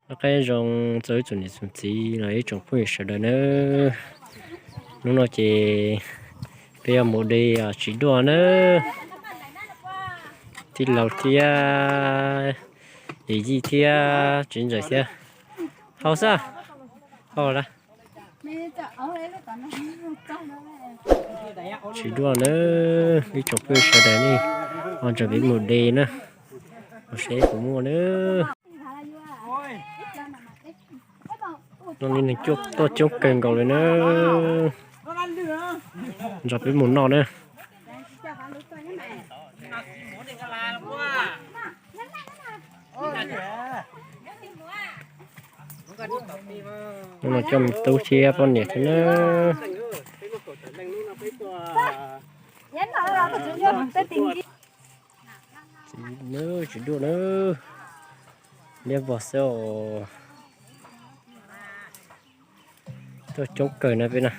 Noj qab nyob zoo txog ib tsoom niam tsoom txiv los ib tsoom phooj ywg sawv daws nawb. Hnub no ces peb yuav mus de txiv duaj nawb. Tij laug thiab yawm yij thiab txiv ntxawm thiab. Hau xwb, hau lawm. Txiv duaj nawb, ib tsoom phooj ywg sawv daws ne, ho nrog peb mus de na, mus saib puas muaj nawb. No li neeg tuaj coob kawg nkaus li na, nrog peb mus noj na. Hnub no coj me tub thiab poj niam thiab na. Txiv duaj na, liab vog xwb os. Tuaj coob kawg na peb na.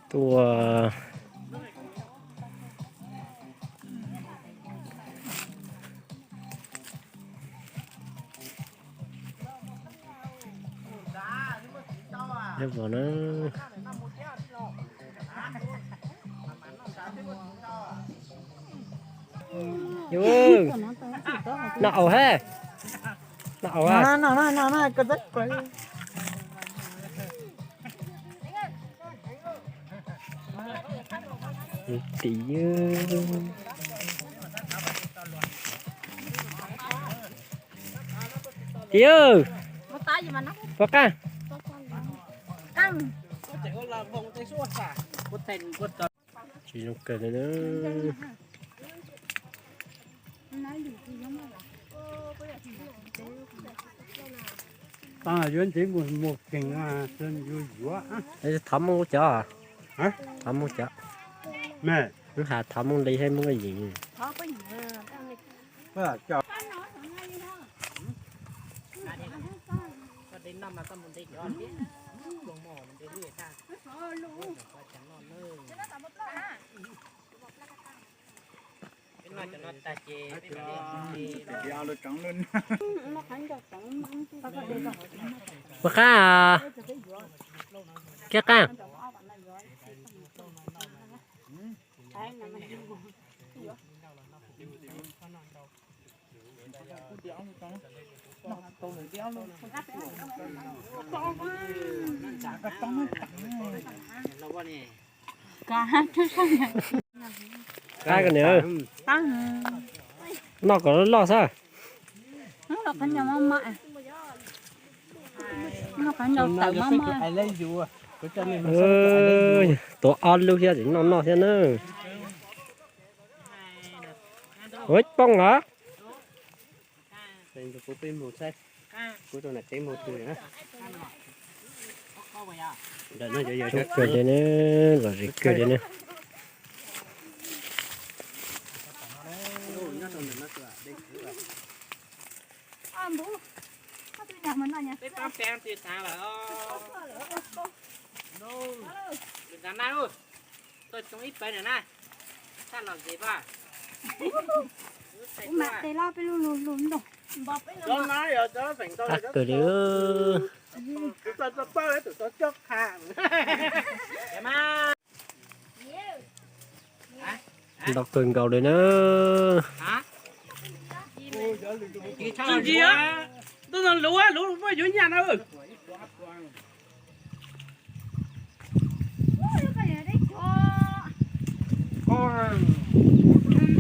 Tuaj liab vog na. Noj aus he. Noj aus. Tim, tim, puas qab? Tsis zoo kawg li na. Yuav ntxiv mus mus keeg, yuav yuav. Thov Hmoob cov, thov Hmoob cov. Wb has thov Hmoob li thiab Hmoob yim. Puas qab? Kiab qab. Qab kawg niam. Noj kom loj loj xwb. Tuav ob lub thiab tseem noj noj thiab na. Ua poob os. Coob kawg li ne, lom zem kawg li ne. Tuaj coob ib pawg na, txhob lom zem pab. Kuv mam tes loj peb lub lug lug ntoo. Qab kawg li. Ntau kawg nkaus li na. Tsis ntsia, tuaj no luv luv muaj yuav nyaj na.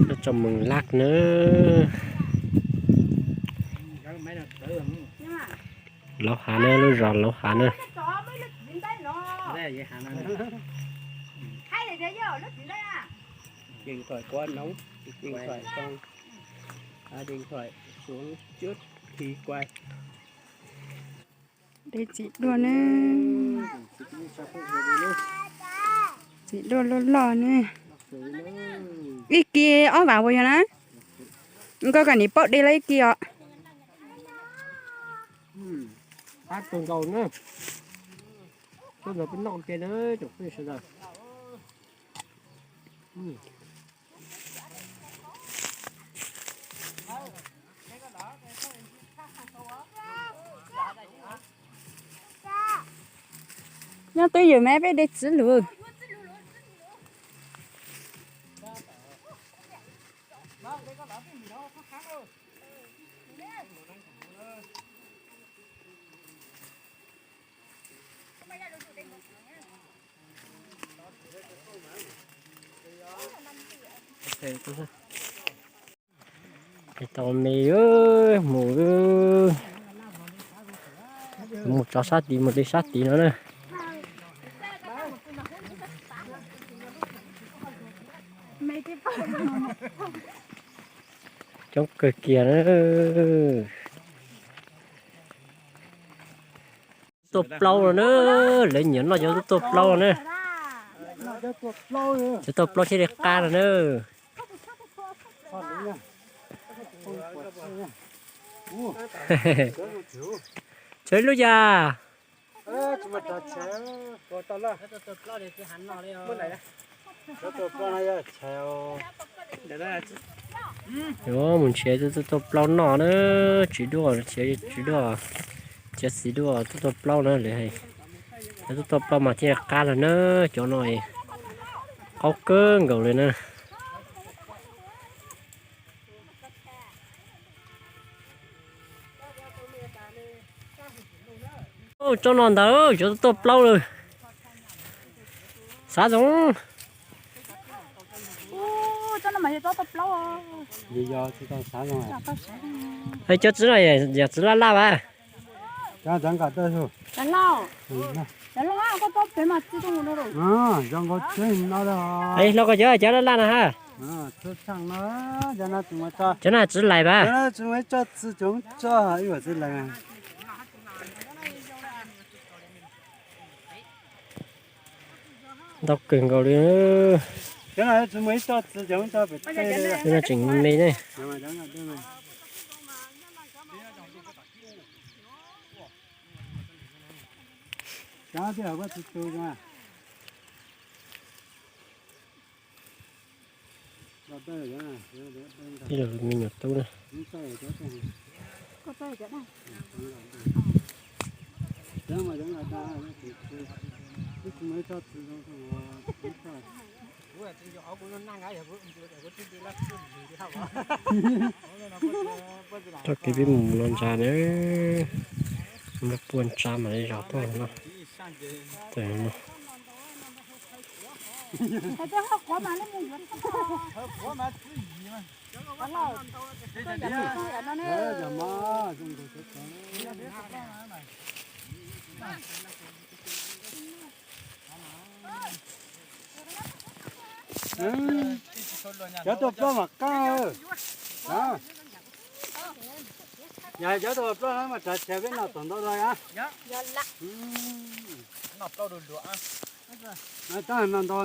Lub tsoom moos laj na. Lauv hav na, lub zos Lauv hav na. De txiv duaj ne. Txiv duaj loj loj ne. Ib kis ob vam puas yog na? Nkauj koj nim paub de los ib kis os. Qab kawg nkaus na. Tuaj nrog peb noj ua ke na tsoom phooj ywg sawv daws. Nyob twj ywm mas peb de txiv lus. Tau me mus, mus tso sab tid, mus de sab tid no na. Coob kawg kiag na. Tuaj plaub no na, lawv nyiam noj cov tuaj plaub no na. Cov tuaj plaub thiaj li qab no na. Tso ib lub yas. Yuav mus nrhiav tuaj tuaj plaub noj na, tsis dua, tsis dua, txiv dua tuaj tuaj plaub na lawv hais. Cov tuaj tuaj plaub mas thiaj qab lawm na, cov no qaub kawg nkaus li na. Tsob no ntawd cov tuaj plaub lawm. Xav zoo. Cov txiv no yog txiv laj laj vas. Hlob koj cov, cov laj laj no ha. Cov no txiv lais vas. Ntau kawg nkaus li. Tseem me ne. Ib los me nyuam tub na. Txoj kev peb mus no ntsa na, muab puag ntsa mam li zov tuaj no. Cov tuaj plaub mas qab. Yog cov tuaj plaub no mas tsav tshiav peb noj tom ntau los yom. Noj ntau,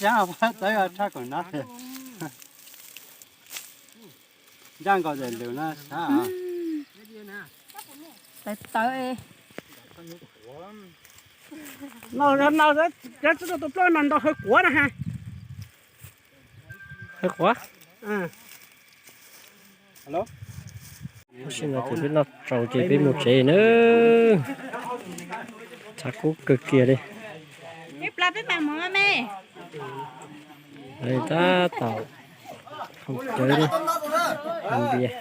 txawv tshaj kaum nab. Ncaj nkaus daim lus no sav. Tawv tawv. Cov tuaj tuaj plaub no ntau hawv quav na ha. Hawv quav. Tab sis no ces peb noj tsaus ces peb mus tsev nawb. Tshav kub kawg kiag li. Tab tom haus cawv li. Npias.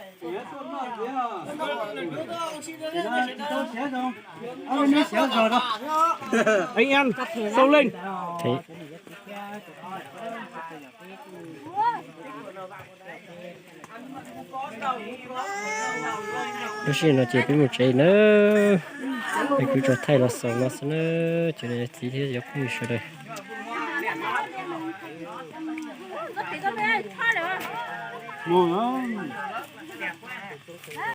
Thib. Lub sij hawm no ces peb mus tsev nawb. Es kuv tsuas thaij los xaus no xwb nawb, ces txiv thiab cov phooj ywg sawv daws.